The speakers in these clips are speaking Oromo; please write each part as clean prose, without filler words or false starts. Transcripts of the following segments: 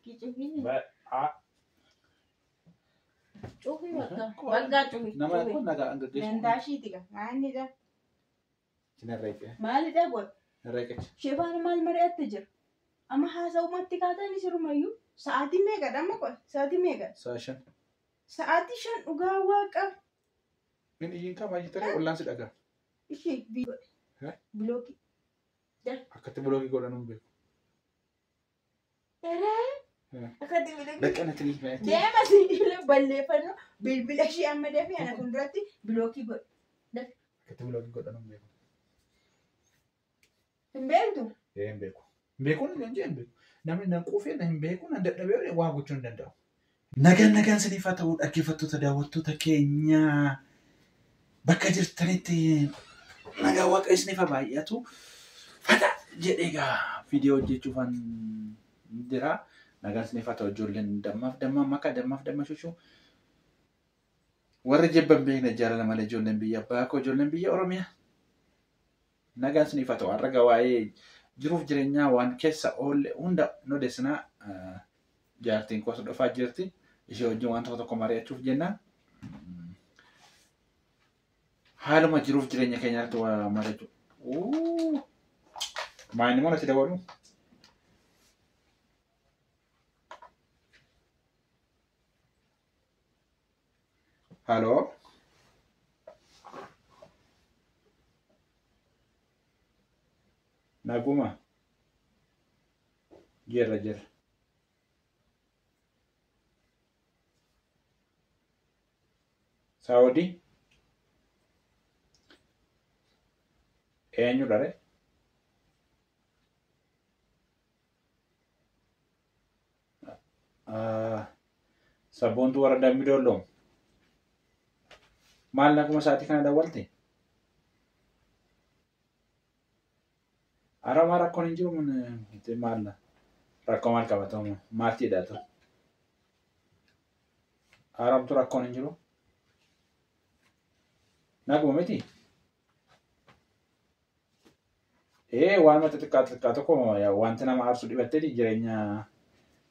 Silkii cufii. A. Cufii bakka. Bakka cufii. Nama kun nagaa gaggeessu. Dantaa ishiiti maalidha? Sinarreeqee. Maalidha godha? Narreeqee. Shefaan maal mari'atte jira? Amma haasa'umatti kaatanii sirumayyuu sa'aatii meeqadha amma qoy? Sa'aatii meeqa? Sa'a 5. Sa'aatii 5 dhugaa waaqa. Min iyyiin qaba jettanii ollaan si dhagaa. Ishee bilookii. Akkatti bilookii godhan hin beeku. Eree. Akkatti bilookii. Baqqana tirii baay'ee. Deema sibiila balleeffannoo bilbila ishee amma dafee ana fuulduratti bilookii godhe. Akkatti bilookii godhan hin beeku. Hin beektu? Hin beeku. Beekuun hin hin beeku. Namni nan quufee na hin beeku nan dadhabee waa gochuu hin danda'u. Nagaan nagaan saniif haa ta'u dhaggeeffattoota daawwattoota keenya bakka jirtanitti nagaan waaqa isiniif haa baay'atu. Fata jedhee egaa viidiyoo hojjechuufan jira. Nagaan isiniif haa ta'u ijoolleen dammaaf damma makaa dammaaf damma shushuu. Warri jibban beekna jaalala malee ijoolleen biyya abbaa koo ijoolleen biyya Oromiyaa. Nagaan isiniif haa ta'u har'a waa'ee jiruuf jireenyaa waan keessa oolle hunda nu odeessinaa. Jaartiin koos dhufaa jirti. Ishee wajjin waan tokko tokko mari'achuuf jenna. Haaluma jiruuf jireenya keenyaatti waa mari'achuu. Maayini moo natti dabalu? Haloo. Naguma. Jirra jirra. Saawudii. Eenyudha ree? Sabboontuu warra dambi dolloomu. Maal naguma sa'aatii kana dawwalte? Aramaa rakkoon hin jiru maal rakkoo maal qabatamu maalti hidhatu? Aramtu rakkoon hin jiru? Naguma miti? Ee waan xixiqqaa xixiqqaa tokko wanti nama aarsu dhibattee jireenya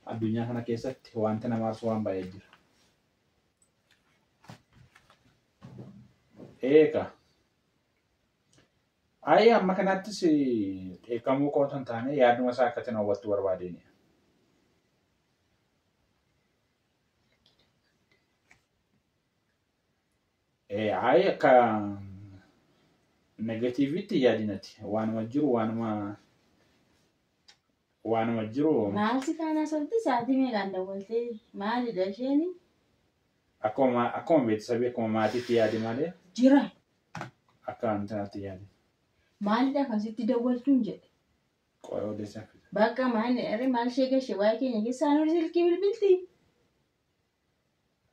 addunyaa kana keessatti wanti nama aarsu waan baay'ee jira. Eega. Ayi amma kanattis dheekkamuu qofa hin taane yaaduma isaa akka ittiin hawwattu barbaadeen. Ayi akka negatiivitti yaadinati waanuma jiru waanuma jiru. Maal si faana haasofti sa'aatii meeqaan dawwaltee maalidha isheen? Akkuma beeksisabii akkuma maatiitti yaadi malee. Jira. Akka wanti yaadi. Maalidha kan sitti dawwaltuun jedhe? Qo'ee odeessaa. Bakka maal maal ishee gashee waa'ee keenya keessaa nuti silkii bilbilti.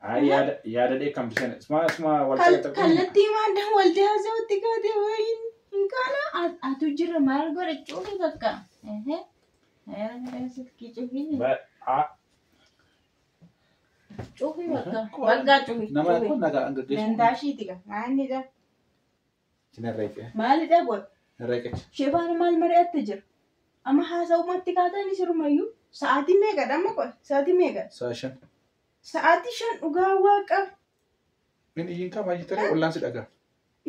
Ayi yaada dheekkamtu sana isuma wal Kallattii maal dawwaltee haasa'utti kaatee wayiin hin kaana atu jira maal godhe cufi bakka. Silkii cufii. Cufii bakka. Bakka cufii. Nama kun nagaa gaggeessu. Dantaa ishiiti maalidha? Sinarreeqee. Maalidha godha? Narreeqee. Shefaan maal mari'atte jira? Amma haasa'umatti kaatanii sirumayyuu sa'aatii meeqadha amma qoy? Sa'aatii meeqa? Sa'a 5. Sa'aatii 5 dhugaa waaqa. Min iyyiin qaba jettanii ollaan si dhagaa.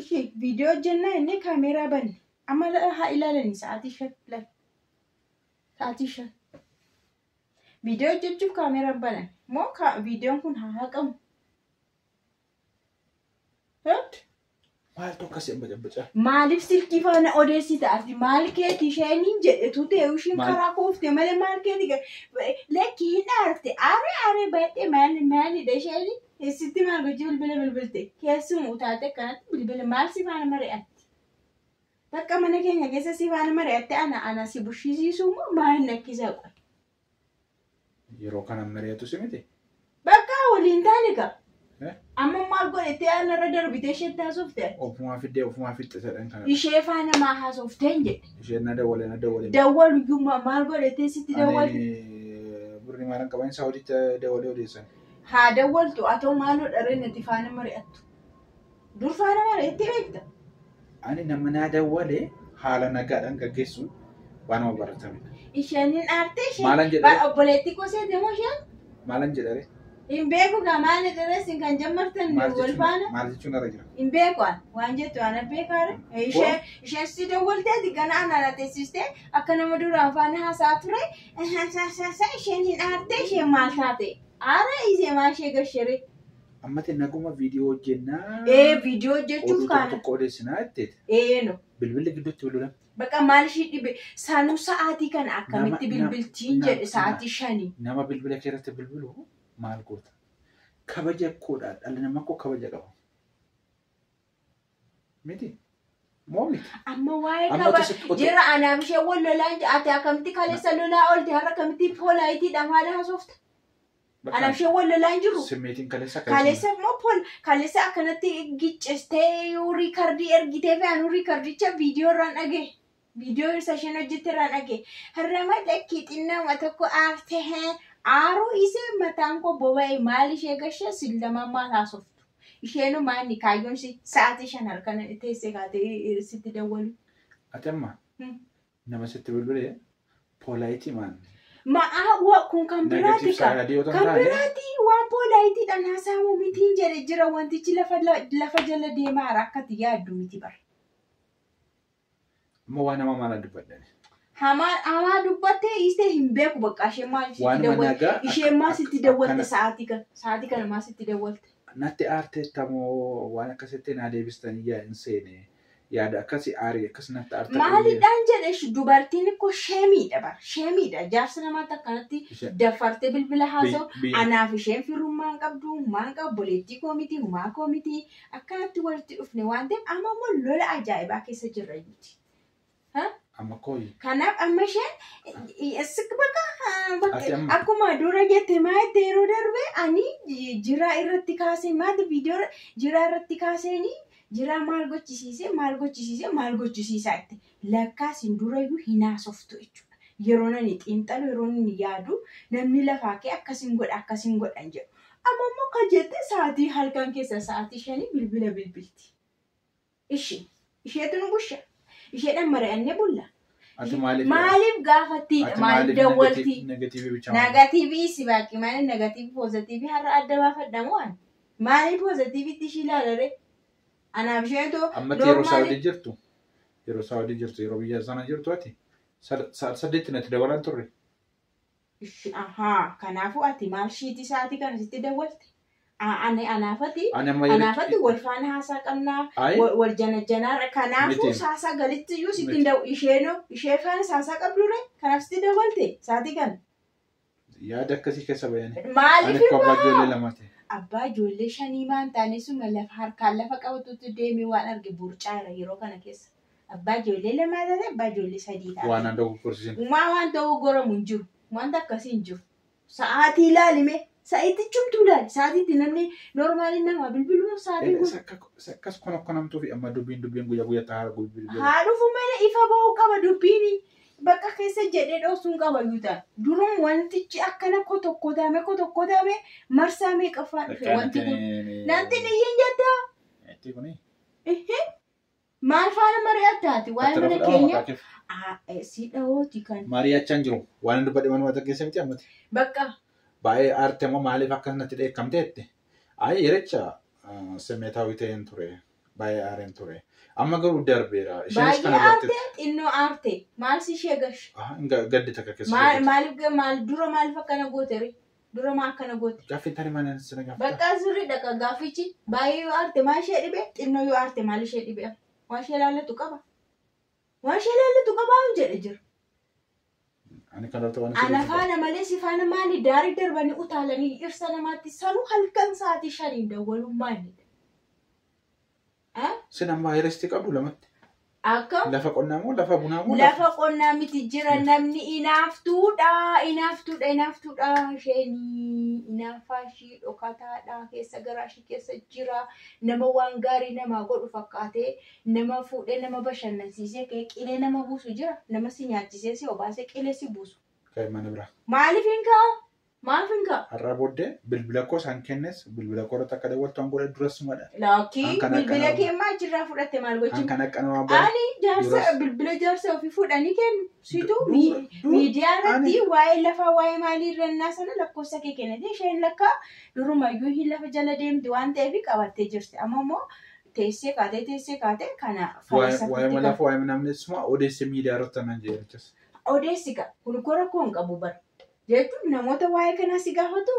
Ishee viidiyoo hojjennaa inni kaameeraa banne. Amma haa ilaalanii sa'aatii 5 lafa. Sa'aatii 5. Viidiyoo hojjechuuf kaameeraan banan. Moo viidiyoon kun haa haqamu? Maaltu akkasii bacabacaa? Maaliif silkii faana odeessita ati maal keeti isheen jedhetu ta'e ishiin karaa kuufte malee maal keeti lekki hin aarte aaree aaree baay'ee maal maalidha isheen sitti maal gochii bilbila bilbilte keessumaa utaate akkanatti bilbila maal si faana mari'atti? Bakka mana keenya keessa si faana mari'atte ana ana si bushisiisuu moo maal nakkisaa qoy? Yeroo kana mari'atu si miti? Bakka waliin taane qaba. Amma maal godhettee aanarra darbitee isheetti haasofte? Ofumaa fiddee ofumaa fixxe jedhan kana. Ishee faana maa haasofteen jedhe. Isheen na dawwalee na dawwalee. Dawwalu iyyuu maal godhettee sitti dawwalte? Birri maalan qaban Saawudiitti dawwalee odeessan. Haa dawwaltu haa ta'u maaloo dharreen natti faana mari'attu. Dur faana mari'attee beekta. Ani nama naa dawwalee haala nagaadhaan gaggeessuun waanuma baratamedha. Isheen hin aarte isheen. Maalan jedhare? Obboleettii koo seete moo isheen? Maalan jedhare? Hin beeku gaa maal jedhare kan jammartan wal faana. Maal jechuun irra jira? Hin beeku an waan jettu waan beekaare. Isheen si dawwalteeti gana ana teessistee akka nama duraan faana haasaa ture. Isheen hin aarte isheen maal taate? Aara ishee maal ishee gashere? Ammatti naguma viidiyoo hojjennaa. Ee viidiyoo hojjechuuf Oduu kana. tokko odeessinaa jetteeti. Ee no. Bilbilli gidduutti bilbilan. Bakka maal ishii dhibe sanuu sa'aatii kana akkamitti bilbiltiin jedhe sa'aatii 5. Nama bilbila kee irratti bilbilu maal goota? Kabaja koodha. Dhalli namaa koo kabaja qaba. Miti? Moo miti? Amma waa'ee kaba jira anaaf ishee wal lolaan ati akkamitti kaleessa lolaa oolte har'a akkamitti poolaayitiidha maal haasofta? Anaaf ishee wal lolaan jiru. Simmeetiin kaleessa Kaleessa immoo kaleessa akkanatti giccistee riikardii ergitee fi anuu riikardicha viidiyoo irraan dhagee. Viidiyoo isa isheen hojjette irraan dhagee. Har'a lakkii xinnaa tokko aarte aaruu isee mataan koo boba'e maal ishee gashee sillama maal haasoftu. Isheen maanni kaayyoon ishee sa'aatii 5 halkan teessee kaatee sitti dawwalu. Ati amma nama sitti bilbilee poolaayitii maal? Ma'aa kun kan biraati kan biraati waan poolaayitiidhaan haasa'amu mitiin jedhe jira wantichi lafa jala deemaa akkati yaaddu miti bara. Amma waan hamaa maal dubbadde? Hamaa dubbattee ishee hin beeku bakka ishee maal sitti dawwalte? Ishee maal sitti dawwalte sa'aatii kana maal sitti dawwalte? Natti aarteettamoo waan akkasitti naa deebistan yaa hin seene yaada akkasii aarii akkas natti aarte. Maalidhaan jedhe dubartiin koo sheemiidha bara sheemiidha jaarsa namaatti akkanatti daffartee bilbila haasa'u anaaf isheen firummaa hin qabdu humaa hin qabu obboleettii koo miti humaa koo miti akkanatti walitti dhufne waan ta'eef amma immoo lola ajaa'ibaa keessa jirra miti. Amma kooyi. Kanaaf amma isheen bakka akkuma dura jette maal yeroo darbe ani jiraa irratti kaasee maal viidiyoo jiraa irratti kaaseeni jiraa maal gochisiise maal gochisiise maal gochisiisaa itti lakkaasiin durayyuu hin haasoftu jechuudha. Yeroo nani xiinxalu yeroo nani yaadu namni lafaa kee akkasiin godha akkasiin godhan jedhu. Amma immoo kan jette sa'aatii halkan keessa sa'aatii 5 bilbila bilbilti. Isheetu nu busha. Isheedhaan mari'annee bulla. Maaliif gaafattiidha? Maaliif dawwaltii? Negatiivii si baaqi maaliif negatiivii poozitiivii har'a adda baafadha moo ani? Maaliif poozitiiviitti ishii ilaalaree? Anaaf isheetu Ammatti yeroo Saawudii jirtu yeroo Saawudii jirtu yeroo biyya sana jirtu ati 8 natti dabalaan turre. Ahaa kanaafuu ati maal shiitii sa'aatii kana sitti dawwalte? Anaafati wal faana haasaa qabnaa wal janajjanaarra kanaafuu saasaa galitti iyyuu sitti hin dawu isheenoo ishee faana saasaa qabdure kanaaf sitti dawwalte sa'aatii kana. Yaada akkasii keessa bayani. Maaliif abbaa ijoollee lamaati? Abbaa ijoollee 5 maan taane suma lafa harkaan lafa qabatutti deemee waan arge burcaara yeroo kana keessa. Abbaa ijoollee 2 taate abbaa ijoollee 3 taate. Waan dogoggorsiisan. Uumaa waan dogoggoramu hin jiru. Wanta akkasii hin jiru. Sa'aatii ilaalime. Sa'aatii cimtuu ilaali. Sa'aatiitti namni noormaaliin nama bilbiluu sa'aatii kun. Akkas konokkonamtuu fi amma dubbiin guyyaa guyyaatti haala bilbilu. Haa dhufu malee ifa ba'uu qaba dubbiin bakka keessa jedhee dhoofsuun qaba yoo ta'a. Durum wantichi akkana kotokkotame marsaa meeqaffaa dhufe wanti kun. Nanti niyyiin jettaa? Itti kuni. Maal faana mari'attaati? Waa'ee mana keenya. Si dhawooti kan. Mari'achaa hin jiru. Waan dubbadhe manuma keessa miti ammatti. Bakka. Baay'ee aarte immoo maaliif akkas natti dheekkamteetti? Ayi yericha simmeetaawii ta'een ture. Baay'ee aareen ture. Amma garuu darbeera. Baay'ee aarte xinnoo aarte. Maal si ishee gashe? Gaddi takka keessa. Maaliif maal dura maaliif akkana goote? Dura maa akkana goote? Gaaffii tarii maal sana gaafata? Bakka sirriidha kan gaaffichi. Baay'ee yoo aarte maal ishee dhibe? Xinnoo yoo aarte maal ishee dhibe? Waan ishee ilaallatu qaba. Waan ishee ilaallatu qabaa jedhe jira. Ana faana malee si faana maali daarii darbanii utaalanii dhirsa namaatti sanuu halkan sa'aatii 5 dawwaluun maalidha? Sin amma vaayirasii qabdu lamatti. Akkam? Lafa qonnaa moo lafa bunaa moo? Lafa qonnaa miti jira namni inaaftuudha inaaftuudha inaaftuudha isheen inaaffaa ishii dhokataadha keessa garaa ishii keessa jira nama waan gaarii namaa godhu fakkaatee nama fuudhee nama bashannansiisee qilee nama buusu jira nama si nyaachisee si obaasee qilee si buusu. Mana biraa. Maaliif hin ka'u? Maaliif hin ka'u? Har'aa booddee bilbila koo isaan kennes bilbila koo irratti akka dawwaltu an godhe duras sumadha. Laakii Kan kana bilbila akkana- kee maa achirraa fudhatte maal An gochuun? kan akka namaa bara. Ani jaarsa Duras- bilbila jaarsa ofii fuudhanii kennu. Situ Dura miidiyaa irratti waa'ee lafaa waa'ee maalii irrannaa sana lakkoofsa kee kennite isheen lakka durumayyuu hin lafa jala deemti waan ta'eef qabattee jirti. Amma immoo teessee kaatee teessee kaatee kana Waa'ee falsafitti malaaf waa'ee namni suma odeesse miidiyaa irratti anan jechuus. odeessi ka kun koo rakkoo hin qabu bara. Jechuun namoota waa'ee kanaa si gaafatu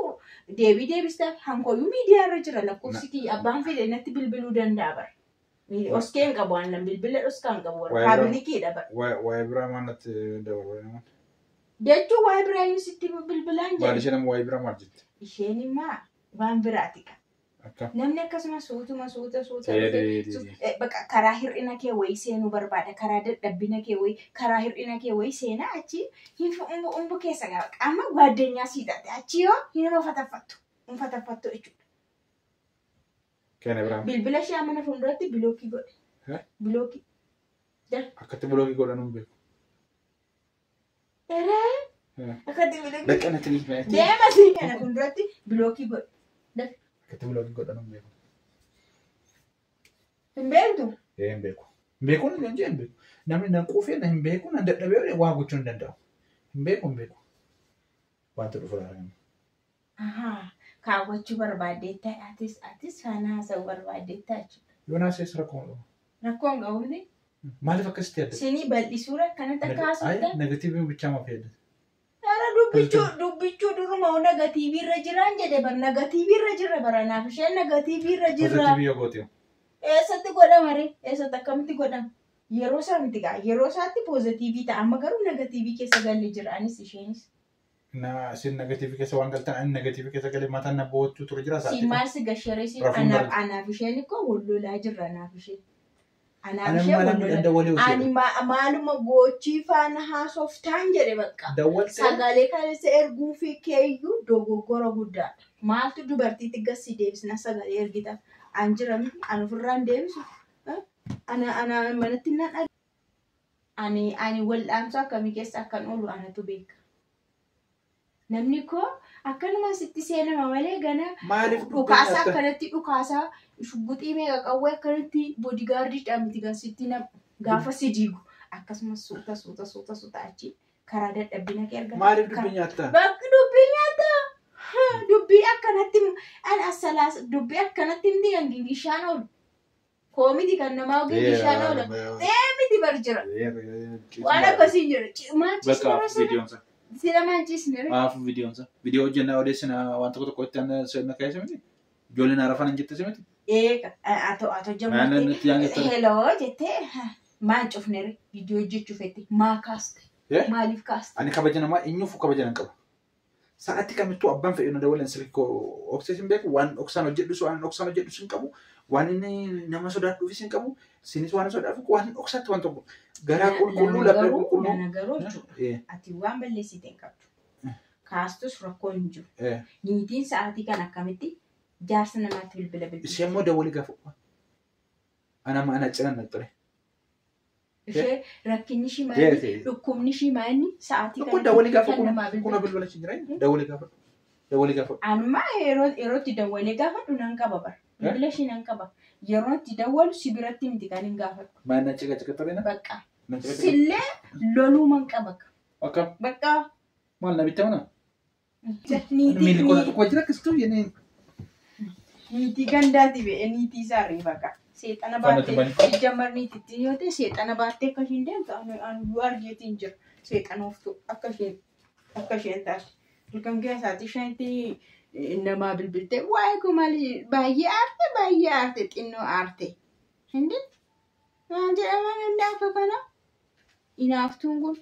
deebii deebistaaf hankoyyuu miidiyaa irra jira lakkoofsi kiyya abbaan fedhe natti bilbiluu danda'a bara. Oskee hin qabu aannan bilbila dhoskaa hin qabu bara. Waa'ee biraa- Paabilikiidha bara. Waa'ee biraa maal natti dabalu? Jechuun waa'ee biraa inni sitti bilbilaan Baal jedhe. isheen amma waa'ee biraa maal jette? Isheen immoo waan biraati ka. Akka. Namni akkasuma suutuma suuta suuta Ta'ee dhufee deebii. Bakka karaa hir'ina kee wayii seenuu barbaada. Karaa dadhabbina kee wayii, karaa hir'ina kee wayii seenaa achi hin umbu keessa gaafa. Qaama gaaddanyaa sii taate achi yoo hin fataffattu. Hin fataffattu jechuudha. Kenna biraa. Bilbila ishee mana fuulduratti bilookii godhe. Eh? Bilookii. Akkatti bilookii godhan hin beeku. Eree! Eh. Akkatti bilookii. Bakka natti ni himaa. Deema sii kana fuulduratti bilookii godhe. Akkatti bilookii godhan hin beeku. Hin beektu? Ee hin beeku. Hin beeku hin jee hin beeku. Namni nan quufee na hin beeku nan dadhabee waa gochuu hin danda'u. Hin beeku hin beeku. Wanti dhufu laala. Ahaa. Kaawwachuu barbaaddeetta atis atis faana haasa'uu barbaaddeetta jechuudha. Yoonaas eessa rakkoo qabu? Rakkoon qabu Maaliif akkasitti yaadda? Sinii bal'isuura akkanatti akka haasoftan. Negatiiviin bichaa maaf yaadda? Ara dubbichuu dubbichuu duruma negatiivii irra jiraan jedhe bar negatiivii irra jirra bara naaf isheen negatiivii irra jirra. Pozitiivii yoo goote. Eessatti godhama ree? Eessatti akkamitti godhama? Yeroo isaa miti gaa yeroo isaatti poozitiivii ta'a amma garuu negatiivii keessa galle jira anis isheenis. Na isin negatiivii keessa waan galtan ani negatiivii keessa galee mataan na bo'ochuu ture jira Si sa'aatii. maal si gasharee si Rafuun anaaf barate. anaaf isheen ikkoo wal lolaa jirra anaaf isheen. Anaaf Ana isheen maala wal miidhaan lolaa. dawwalee Ani hojii. maaluma gochii faana haasoftaan jedhe bakka. Dawwaltee. Sagalee kaleessa erguu fi keeyyuu dogoggora guddaadha. Maaltu dubartiitti gassi deebisna sagalee ergita? An jira miti, an ofirraan deebisu. Ana ana manatti nan dhag. Ani ani wal'aansoo akkamii keessa akkan oolu anatu beeka. Namni koo akkanuma sitti seenama malee gana Maaliif dhukaasaa akkanatti dhukaasaa shugguxii meeqa qawwee akkanatti boodigaardiidhaan miti kan sitti nam gaafa si diigu akkasumas suuta suuta suuta suuta achi karaa dadhabbina kee argata. Maaliif dubbii nyaattaa? Bakki dubbii nyaata. Dubbii akkanatti an asalaas dubbii akkanatti miti kan gingishaan oolu. Koomiti kan namaa gingishaan oolu. Miti bar jira. Waan akkasii jira. Maal Bakka ciisnere sana? viidiyoonsa. Sila maal ciisnere? Maafu viidiyoonsa. Viidiyoo hojjennaa odeessina waan tokko tokko itti na keessa miti. Ijoolleen arafan hin jette miti. Eega atoo atoo Maal jammartee. nutti yaangettani? Heloo jettee maal cufnere viidiyoo hojjechuu fette maa kaaste? Eh? Maaliif kaaste? Ani kabaja namaa eenyuufuu kabaja nan qaba. Sa'aatti kamittuu abbaan fedhe na dabalan silkii koo obsees hin beeku waan dhoksaan hojjedhus waan dhoksaan hojjedhus hin qabu waan inni nama sodaadhuufis hin qabu sinis waan sodaadhuuf waan dhoksaatti waan tokko garaa qulqulluu laphee qulqulluu. Nana garuu jechuudha. Eh, Ati waan balleessite hin qabdu. Kaastus rakkoo hin jiru. eh. Niitiin sa'aatii kan akkamitti jaarsa namaatti bilbila bilbilti. Ishee immoo dawwalii gaafa ana ana cina na ture. Ishee rakkinni ishii maali? Dhukkubni ishii maali? Sa'aatii Kun dawwalii gaafa kan kun namaa kun bilbilu. bilbila ishee jira dawwalii gaafa dawwalii gaafa. Anuma yeroo yerootti dawwalee gaafadhu nan qaba bara. Bilbila ishii nan qaba. Yeroo itti dawwalu si biratti miti kan hin gaafadhu. Maal na cika cika ture na? Bakka. Na cika cika. Sillee loluu man qaba. Akkam Bakka. maal na bitte mana? Miilli koo Niitii tokko jira akkasitti jennee. niitii gandaati be'e niitii isaa reefa Seexana Faana baattee tumbanii. ijjamar niititti yoo ta'e seexana baattee akka isheen deemtu ani yoo argeetiin jira. Seexana oftu akka isheen akka isheen taate. Halkan keessaatti isheetti namaa bilbiltee waa'ee koo maali baay'ee aarte baay'ee aarte xinnoo aarte. Hindi maal jedhama namni akka kana? Inaaftuun kun